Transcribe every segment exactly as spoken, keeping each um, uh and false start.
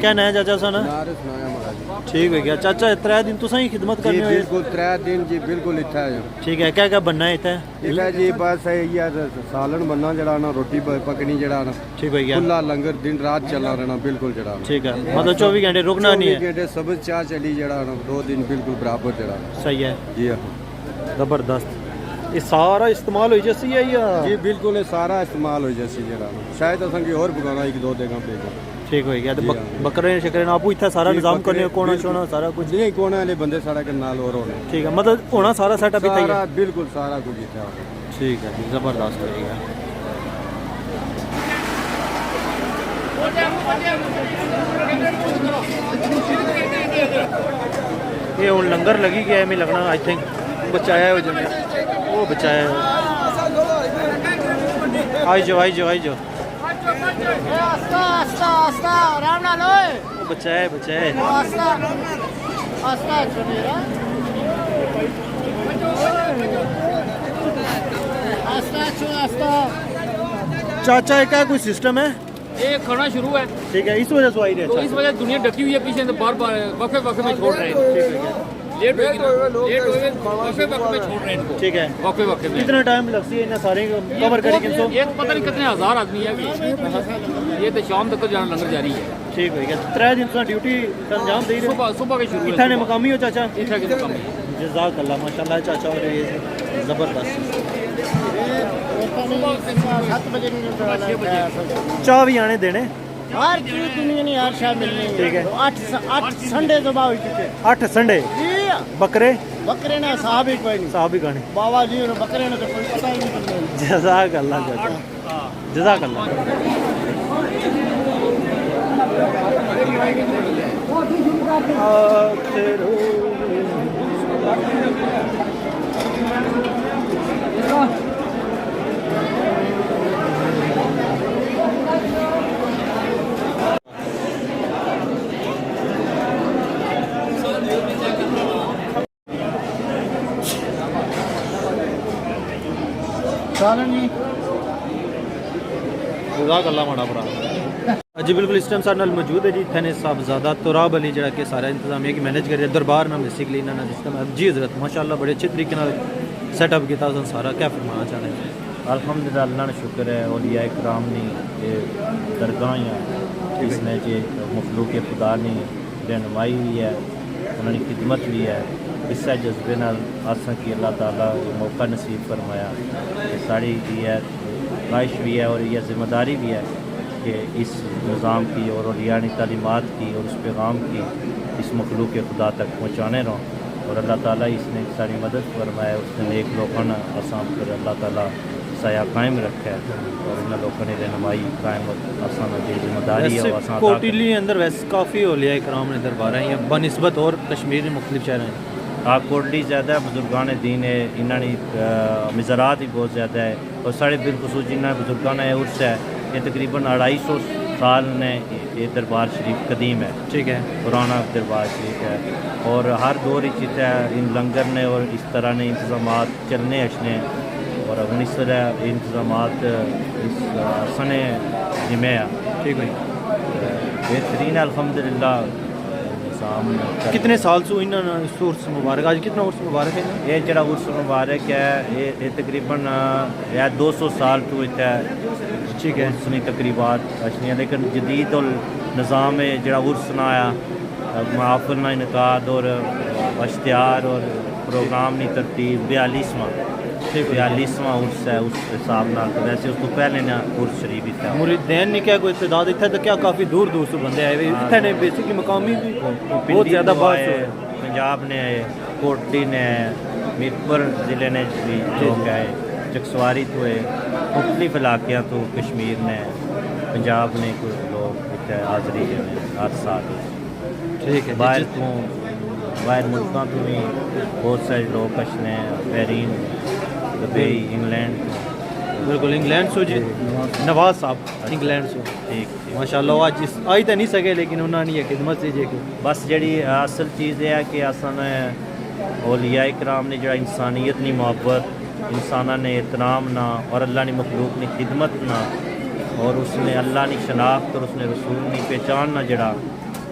کیا ناں ہے چاچا سانا؟ نارے سنایا مہاراج۔ ٹھیک ہوئی گیا۔ چاچا، ترے دن تساں ہی خدمت جی کرنی ہوئی؟ بالکل، ترے دن جی، بالکل اتھا ہے۔ ٹھیک ہے، کیا کیا بننا ہے اتھا؟ اتھا جی بس یہ سالن بننا جڑا نا، روٹی پ-، پکنی جڑا نا۔ ٹھیک ہوئی گیا۔ کھلا لنگر دن رات چلنا رہنا، بالکل جڑا نا۔ ٹھیک ہے، مطلب چوبی گھنٹے رکنا نہیں ہے؟ چوبی گھنٹے سبز چاہ چلی جڑا نا، دو دن بالکل برابر جڑا نا۔ صحیح ہے۔ جی ہاں۔ زبردست۔ یہ سارا استعمال ہوئی جاسی ہے یا؟ جی بالکل، یہ سارا استعمال ہوئی جاسی جڑا نا۔ شاید اساں کی اور پکانا ایک دو دیگاں پہ۔ ٹھیک ہوئی گیا۔ تے جی بک-، ہاں۔ بکرے شکرے نا آپ اتھا سارا جی، نظام بکرے کرنے، کونا بالکل۔ شونا سارا کچھ؟ نہیں، کونے والے بندے ساڑے کول نال اور ہونے۔ ٹھیک ہے، مطلب ہونا سارا سیٹ اپ اتھا ہی ہے؟ سارا، بالکل سارا کچھ اتھا ہونا۔ ٹھیک ہے جی، زبردست ہوئی گیا۔ یہ ہن لنگر لگی گیا ہے، میں لگنا، آئی تھنک بچایا ہو جانا۔ وہ بچایا ہو۔ آئی جو، آئی جو، آئی جو۔ آستہ، آستہ، آستہ، آرام نال اوئے۔ بچہ ہے، بچہ ہے۔ آستہ، آستہ اچھو میرا۔ آستہ اچھو، آستہ۔ چاچا، یہ کیا کوئی سسٹم ہے؟ یہ کھانا شروع ہے۔ ٹھیک ہے، اس وجہ سے آئی رہے تو اس وجہ دنیا ڈکی ہوئی ہے پیچھے سے، بار بار وقفے وقفے میں چھوڑ رہے ہیں۔ لیٹ ہوئے گی نا، لیٹ ہوئے گی، وقفے وقفے میں چھوڑ رہے ہیں ان کو۔ ٹھیک ہے۔ وقفے وقفے میں۔ کتنا ٹائم لگسی انہاں سارے کور کرنے کی؟ یہ تو پتہ نہیں کتنے ہزار آدمی ہے کہ یہ تو شام تک جانا لنگر جاری ہے۔ ٹھیک ہوئی گیا۔ ترے دن تساں ڈیوٹی انجام دے رہے؟ صبح، صبح کے شروع ہے، اتھا نے صبح۔ مقامی ہو چاچا؟ اتھا کے مقامی۔ جزاک اللہ، ماشاءاللہ چاچا اور یہ زبردست۔ ست بجے نکلتا ہے۔ چاہ بھی آنے دینے۔ ہر چیز دنیا نے ہر شے ملنی ہے۔ ٹھیک ہے۔ اٹھ س-، اٹھ سنڈے ذبح ہوئی چکے۔ اٹھ سنڈے؟ جی۔ بکرے؟ بکرے نے حساب ہی کوئی نہیں۔ حساب ہی کوئی نہیں۔ بابا جی اور بکرے نے تو کوئی پتہ ہی نہیں چلتا۔ جزاک اللہ چاچا۔ جزاک اللہ۔ جزاک اللہ ماڑا بھرا۔ جی بالکل، اس ٹائم ساڑے نال موجود ہے جی، اتھے نے صاحبزادہ تراب علی، جڑا کہ سارا انتظامیہ کی مینج کری رہے، دربار نا بیسیکلی انہاں نے سسٹم ہے۔ جی حضرت، ماشاءاللہ بڑے اچھے طریقے نال سیٹ اپ کیتا، تساں سارا کیا فرمانا چاہنے؟ الحمدللہ، اللہ نا شکر ہے، اولیاء کرام نی اے درگاہ ہیں، اس نے جے مخلوق خدا نی رہنمائی بھی ہے، انہاں نی خدمت بھی ہے۔ اسے جذبے نال اساں کی اللہ تعالیٰ یہ موقع نصیب فرمایا کہ ساڑی یہ خواہش بھی ہے اور یہ ذمہ داری بھی ہے کہ اس نظام کی اور اولیاء نی تعلیمات کی اور اس پیغام کی اس مخلوق خدا تک پہنچانے رہوں، اور اللہ تعالیٰ اس نے ساری مدد فرمائے، اس نے نیک لوگاں نا اساں پر اللہ تعالیٰ سایہ قائم رکھے اور انہاں لوگاں نی رہنمائی قائم اساں نا جی ذمہ داری ہے، ویسے وہ اساں ادا کوٹلی کریں۔ اندر ویسے کافی اولیاء کرام نے دربار ہیں، یا بنسبت اور کشمیر نے مختلف شہریں ہیں۔ ہاں، کوٹلی زیادہ بزرگان دین ہے، انہاں نی، آ، مزارات بھی بہت زیادہ ہے، اور ساڑے بالخصوص جنہاں بزرگاں نا عرس ہے، یہ تقریباً اڑھائی سو سال نے یہ دربار شریف قدیم ہے۔ ٹھیک ہے۔ پرانا دربار شریف ہے، اور ہر دور وچ اتھے ان لنگر نے اور اس طرح نے انتظامات چلنے اچھنے، اور ہن اس طرح انتظامات اس سنے جمعے آ۔ ٹھیک ہے۔ بہترین الحمدللہ۔ نظام کتنے سال سو انہاں نے اس عرس مبارک، اج کتنا عرس مبارک ہے؟ یہ جڑا عرس مبارک ہے، یہ، یہ تقریباً، آ، یہ دو سو سال تو اتھے ٹھیک ہے۔ عرس نی تقریبات اچھنیاں، لیکن جدید النظام ہے جڑا عرس نا آیا، محافل نا انعقاد اور اشتہار اور پروگرام نی ترتیب بیالیسواں، ٹھیک ہے۔ بیالیسواں عرس ہے، اس حساب نال تو ویسے اس تو پہلے نا عرس شریف اتھا۔ مریدین نے کیا کوئی تعداد اتھا تو کیا کافی دور دور سے بندے آئے ہوئے؟ ہاں۔ اتھا نے بیسکلی مقامی بھی بہت پنڈی زیادہ تو بہت آئے، ہوئے۔ پنجاب نے آئے، کوٹلی نے، میرپور ضلع نے بھی جی، لوگ جی۔ آئے، چکسواری تو ہے، مختلف علاقیاں تو کشمیر نے، پنجاب نے کوئی لوگ اتھے حاضری دینے ہر سال۔ ٹھیک ہے جی، باہر جی۔ تو، باہر ملکاں تو بھی بہت سارے لوگ اچھنے، بحرین، دبئی، انگلینڈ تو۔ بالکل، انگلینڈ سو جی، جی۔ نواز صاحب، انگلینڈ سو۔ ٹھیک۔ ماشاءاللہ، وہ اج اس آئی تے نہیں سکے، لیکن انہاں نے یہ خدمت سی جے کہ بس جڑی اصل چیز یہ ہے کہ اساں نے اولیاء کرام نے جڑا انسانیت نی محبت، انساناں نے احترام نا اور اللہ نی مخلوق نی خدمت نا اور اس نے اللہ نی شناخت اور اس نے رسول نی پہچان نا جڑا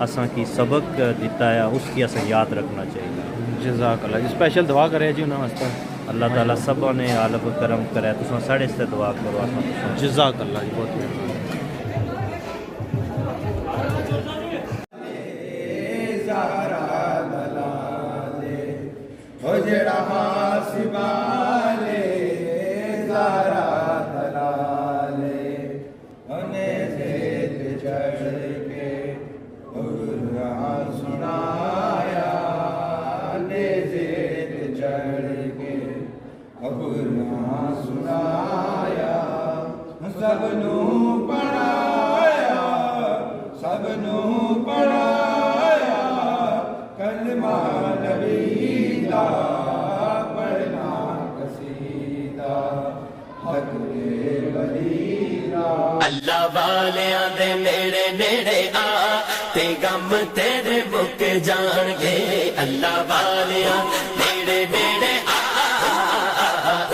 اساں کی سبق دیتا ہے، اس کی اساں یاد رکھنا چاہیے۔ جزاک اللہ جی، اسپیشل دعا کرے جی انہاں واسطے۔ اللہ تعالیٰ سبھاں نے غالب کرم کرے، تساں ساڑے استے دعا کرو، اساں تساں۔ جزاک اللہ جی، بہت مہربانی۔ زہرا دلالے، او جڑا حاسبہ لے، زہرا دلالے، انہیں زید چڑھ کے قرآن سنایا، انہیں زید چڑھ کے قرآن سنایا، سب نوں پڑھایا، سب نوں پڑھایا، کلمہ نبی دا پڑھنا قصیدہ، حق دے ولی دا۔ اللہ والیاں دے نیڑے نیڑے آ، تے غم تیرے مک جان گے۔ اللہ والیاں نیڑے نیڑے آ،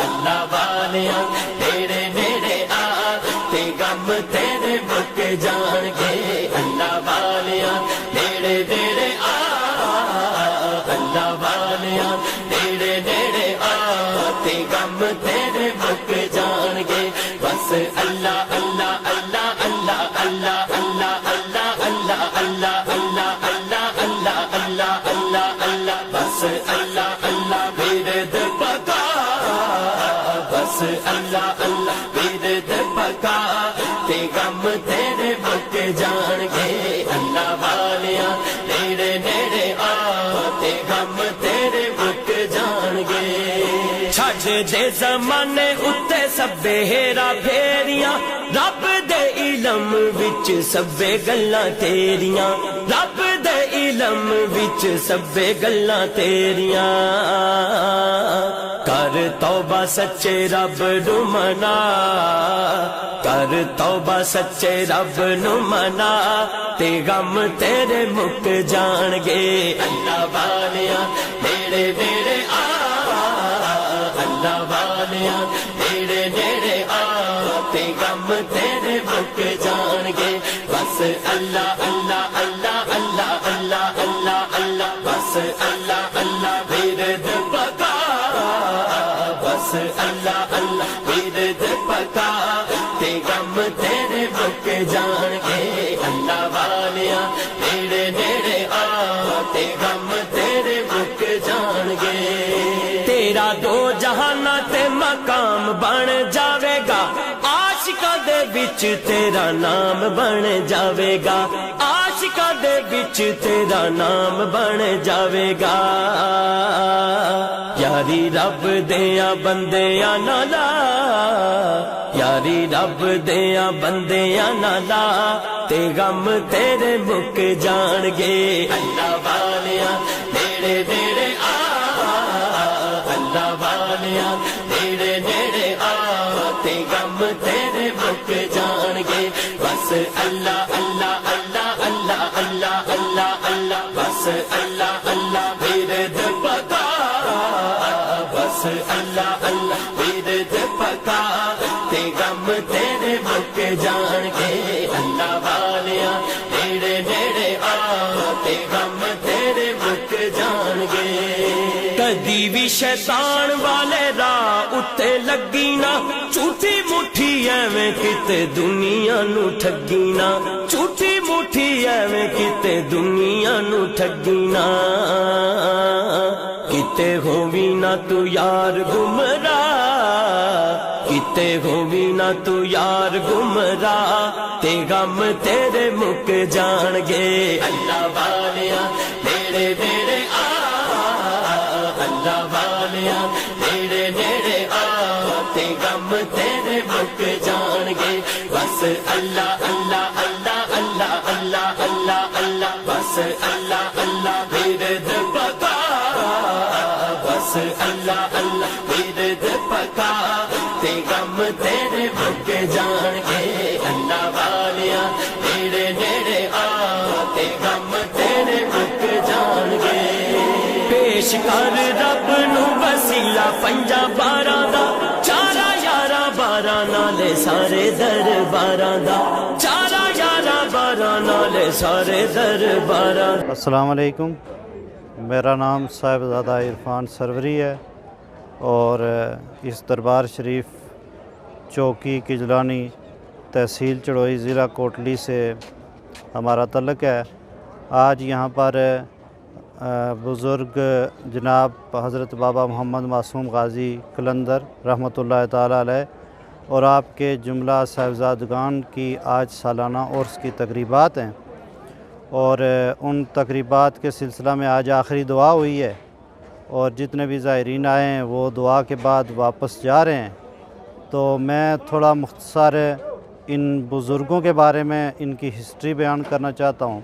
اللہ والیاں نیڑے نیڑے آ، تے غم تیرے مک جان گے۔ اللہ والیاں نیڑے نیڑے آ، اللہ والیاں نیڑے نیڑے آ، تے غم تیرے مک جان گے۔ بس اللہ اللہ اللہ اللہ اللہ اللہ اللہ اللہ اللہ اللہ اللہ اللہ اللہ اللہ، بس اللہ اللہ ورد پکا، بس اللہ اللہ ورد پکا، تے غم تیرے مک جان گے۔ اللہ والیاں نیڑے نیڑے آ، تے غم تیرے مک جان گے۔ چھڈ دے زمانے اتے سبے ہیرا پھیریاں، رب دے علم وچ سبے گلاں تیریاں، رب دے علم وچ سبے گلاں تیریاں۔ کر توبہ سچے رب نو منا، کر توبہ سچے رب نو منا، تے غم تیرے مک جان گے۔ اللہ والیاں نیڑے نیڑے آ، اللہ والیاں نیڑے نیڑے آ، تے غم تیرے مک جان گے۔ بس اللہ اللہ اللہ اللہ اللہ اللہ اللہ، بس اللہ اللہ ورد پکا، بس اللہ اللہ ورد پکا، تے غم تیرے مک جان گے۔ اللہ والیاں نیڑے نیڑے آ، تے غم تیرے مک جان گے۔ تیرا دو جہاناں تے مقام بن جاوے گا، عاشقاں دے وچ تیرا نام بن جاوے گا، عاشقاں دے وچ تیرا نام بن جاوے گا۔ یاری رب دیاں بندیاں نالا، یاری رب دیاں بندیاں نالا، تے غم تیرے مک جان گے۔ اللہ والیاں نیڑے نیڑے آ، اللہ والیاں نیڑے نیڑے آ، تے غم تیرے مک جان گے۔ بس اللہ اللہ اللہ اللہ اللہ اللہ اللہ، بس اللہ اللہ ورد پکا، بس اللہ اللہ ورد پکا، تے غم تیرے مک جان گے۔ اللہ والیاں نیڑے نیڑے آ، تے غم تیرے مک جان گے۔ کدی وی شیطان والے راہ اتے لگی نہ، جھوٹی مٹھی ایویں کتے دنیا نو ٹھگی نہ، جھوٹی مٹھی ایویں کتے دنیا نو ٹھگی نہ۔ کتے ہووی نہ تو یار گمراہ، کتے ہووی نہ تو یار گمراہ، تے غم تیرے مک جان گے۔ اللہ والیاں نیڑے نیڑے آ، اللہ والیاں نیڑے نیڑے آ، تے غم تیرے مک جان گے۔ بس اللہ اللہ اللہ اللہ اللہ اللہ اللہ اللہ، بس اللہ اللہ ورد پکا، بس اللہ اللہ ورد پکا، تے غم تیرے مک جان گے۔ اللہ والیاں نیڑے نیڑے آ، تے غم تیرے مک جان گے۔ پیش کر رب نو وسیلہ پنجاں باراں دا، چاراں یاراں باراں نالے سارے درباراں دا، چالا یارہ بارہ نال سارے درباراں۔ السلام علیکم، میرا نام صاحبزادہ عرفان سروری ہے اور اس دربار شریف چوکی کجلانی، تحصیل چڑوئی، ضلع کوٹلی سے ہمارا تعلق ہے۔ آج یہاں پر بزرگ جناب حضرت بابا محمد معصوم غازی قلندر رحمۃ اللہ تعالیٰ علیہ اور آپ کے جملہ صاحبزادگان کی آج سالانہ عرس کی تقریبات ہیں، اور ان تقریبات کے سلسلہ میں آج آخری دعا ہوئی ہے، اور جتنے بھی زائرین آئے ہیں وہ دعا کے بعد واپس جا رہے ہیں۔ تو میں تھوڑا مختصر ان بزرگوں کے بارے میں ان کی ہسٹری بیان کرنا چاہتا ہوں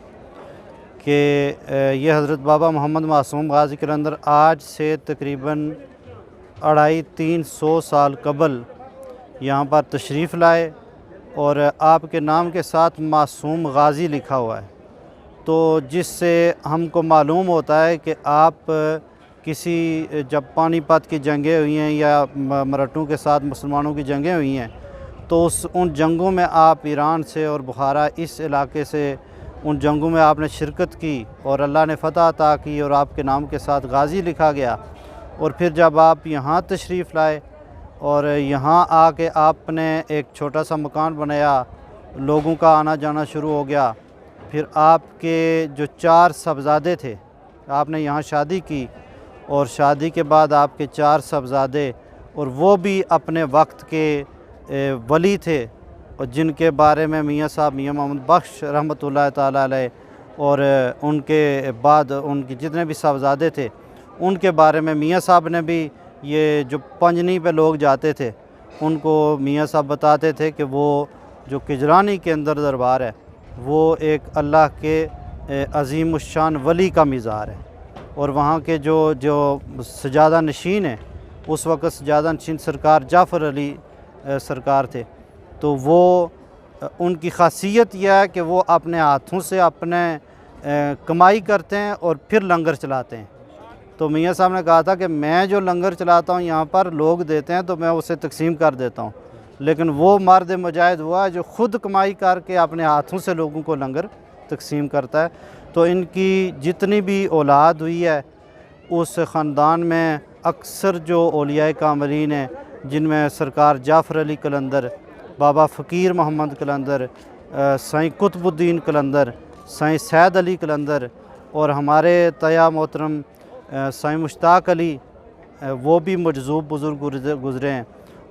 کہ یہ حضرت بابا محمد معصوم غازی قلندر آج سے تقریباً اڑھائی تین سو سال قبل یہاں پر تشریف لائے، اور آپ کے نام کے ساتھ معصوم غازی لکھا ہوا ہے، تو جس سے ہم کو معلوم ہوتا ہے کہ آپ کسی، جب پانی پت کی جنگیں ہوئی ہیں یا مرٹوں کے ساتھ مسلمانوں کی جنگیں ہوئی ہیں، تو اس ان جنگوں میں آپ ایران سے اور بخارا اس علاقے سے ان جنگوں میں آپ نے شرکت کی اور اللہ نے فتح عطا کی اور آپ کے نام کے ساتھ غازی لکھا گیا۔ اور پھر جب آپ یہاں تشریف لائے اور یہاں آ کے آپ نے ایک چھوٹا سا مکان بنایا، لوگوں کا آنا جانا شروع ہو گیا۔ پھر آپ کے جو چار صاحبزادے تھے، آپ نے یہاں شادی کی اور شادی کے بعد آپ کے چار صاحبزادے، اور وہ بھی اپنے وقت کے ولی تھے، اور جن کے بارے میں میاں صاحب میاں محمد بخش رحمۃ اللہ تعالیٰ علیہ اور ان کے بعد ان کے جتنے بھی صاحبزادے تھے، ان کے بارے میں میاں صاحب نے بھی، یہ جو پنجنی پہ لوگ جاتے تھے، ان کو میاں صاحب بتاتے تھے کہ وہ جو کجلانی کے اندر دربار ہے، وہ ایک اللہ کے عظیم الشان ولی کا مزار ہے، اور وہاں کے جو جو سجادہ نشین ہیں، اس وقت سجادہ نشین سرکار جعفر علی سرکار تھے، تو وہ ان کی خاصیت یہ ہے کہ وہ اپنے ہاتھوں سے اپنے کمائی کرتے ہیں اور پھر لنگر چلاتے ہیں۔ تو میاں صاحب نے کہا تھا کہ میں جو لنگر چلاتا ہوں یہاں پر، لوگ دیتے ہیں تو میں اسے تقسیم کر دیتا ہوں، لیکن وہ مرد مجاہد ہوا جو خود کمائی کر کے اپنے ہاتھوں سے لوگوں کو لنگر تقسیم کرتا ہے۔ تو ان کی جتنی بھی اولاد ہوئی ہے، اس خاندان میں اکثر جو اولیاء کاملین ہیں، جن میں سرکار جعفر علی قلندر، بابا فقیر محمد قلندر، سائیں قطب الدین قلندر، سائیں سید علی قلندر اور ہمارے تیا محترم سائیں مشتاق علی، وہ بھی مجذوب بزرگ گزرے ہیں،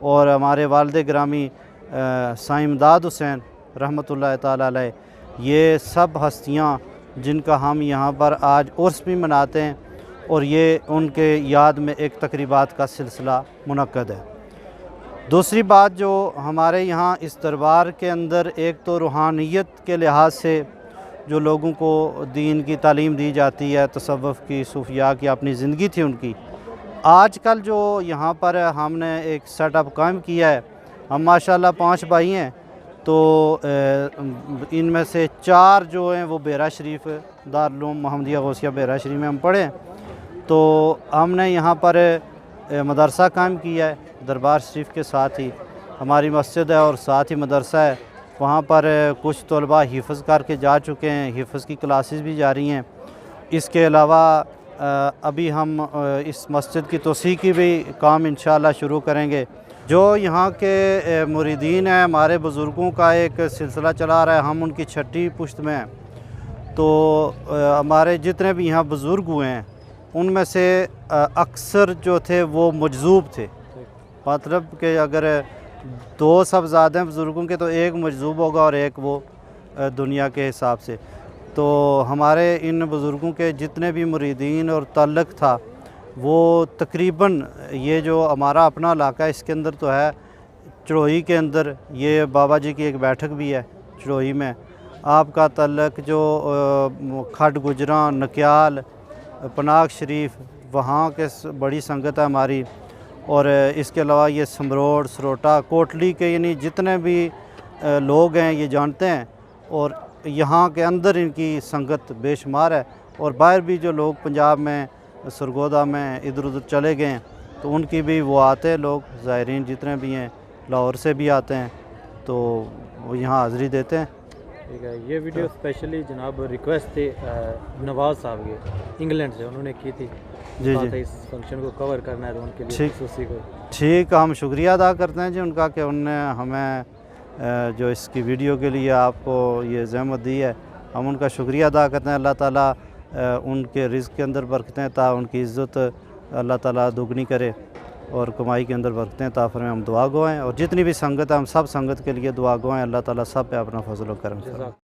اور ہمارے والد گرامی سائیں امداد حسین رحمۃ اللہ تعالیٰ علیہ، یہ سب ہستیاں جن کا ہم یہاں پر آج عرس بھی مناتے ہیں، اور یہ ان کے یاد میں ایک تقریبات کا سلسلہ منعقد ہے۔ دوسری بات، جو ہمارے یہاں اس دربار کے اندر ایک تو روحانیت کے لحاظ سے جو لوگوں کو دین کی تعلیم دی جاتی ہے، تصوف کی، صوفیاء کی اپنی زندگی تھی ان کی، آج کل جو یہاں پر ہم نے ایک سیٹ اپ قائم کیا ہے، ہم ماشاءاللہ پانچ بھائی ہیں، تو ان میں سے چار جو ہیں وہ بیرا شریف، دارالعلوم محمدیہ غوثیہ بیرا شریف میں ہم پڑھے ہیں۔ تو ہم نے یہاں پر مدرسہ قائم کیا ہے، دربار شریف کے ساتھ ہی ہماری مسجد ہے اور ساتھ ہی مدرسہ ہے۔ وہاں پر کچھ طلباء حفظ کر کے جا چکے ہیں، حفظ کی کلاسز بھی جاری ہیں۔ اس کے علاوہ ابھی ہم اس مسجد کی توسیع کی بھی کام انشاءاللہ شروع کریں گے۔ جو یہاں کے مریدین ہیں، ہمارے بزرگوں کا ایک سلسلہ چلا رہا ہے، ہم ان کی چھٹی پشت میں ہیں۔ تو ہمارے جتنے بھی یہاں بزرگ ہوئے ہیں، ان میں سے اکثر جو تھے وہ مجذوب تھے۔ مطلب کہ اگر دو صاحبزادے ہیں بزرگوں کے تو ایک مجذوب ہوگا اور ایک وہ دنیا کے حساب سے۔ تو ہمارے ان بزرگوں کے جتنے بھی مریدین اور تعلق تھا، وہ تقریباً، یہ جو ہمارا اپنا علاقہ ہے، اس کے اندر تو ہے، چڑوئی کے اندر یہ بابا جی کی ایک بیٹھک بھی ہے چڑوئی میں۔ آپ کا تعلق جو کھڈ گجراں، نکیال، پناک شریف، وہاں کے بڑی سنگت ہے ہماری، اور اس کے علاوہ یہ سمروڑ، سروٹا، کوٹلی کے، یعنی جتنے بھی لوگ ہیں یہ جانتے ہیں، اور یہاں کے اندر ان کی سنگت بے شمار ہے، اور باہر بھی جو لوگ پنجاب میں، سرگودھا میں ادھر ادھر چلے گئے ہیں، تو ان کی بھی وہ آتے ہیں لوگ، زائرین جتنے بھی ہیں، لاہور سے بھی آتے ہیں، تو وہ یہاں حاضری دیتے ہیں۔ ٹھیک ہے، یہ ویڈیو اسپیشلی جناب ریکویسٹ تھی، آ، نواز صاحب کی، انگلینڈ سے، انہوں نے کی تھی۔ جی، کہا جی۔ تھا اس فنکشن کو کور کرنا ہے تو ان کے لیے ٹھیک۔ خصوصی کوئی۔ ٹھیک، ہم شکریہ ادا کرتے ہیں جی ان کا کہ ان نے ہمیں، آ، جو اس کی ویڈیو کے لیے آپ کو یہ زحمت دی ہے، ہم ان کا شکریہ ادا کرتے ہیں۔ اللہ تعالیٰ، آ، ان کے رزق کے اندر برکتیں عطا، ان کی عزت اللہ تعالیٰ دگنی کرے اور کمائی کے اندر برکتیں عطا فرمائے۔ ہم دعا گو ہیں اور جتنی بھی سنگت ہے، ہم سب سنگت کے لیے دعا گو ہیں۔ اللہ تعالیٰ سب پہ اپنا فضل و کرم فرمائے۔ جزاک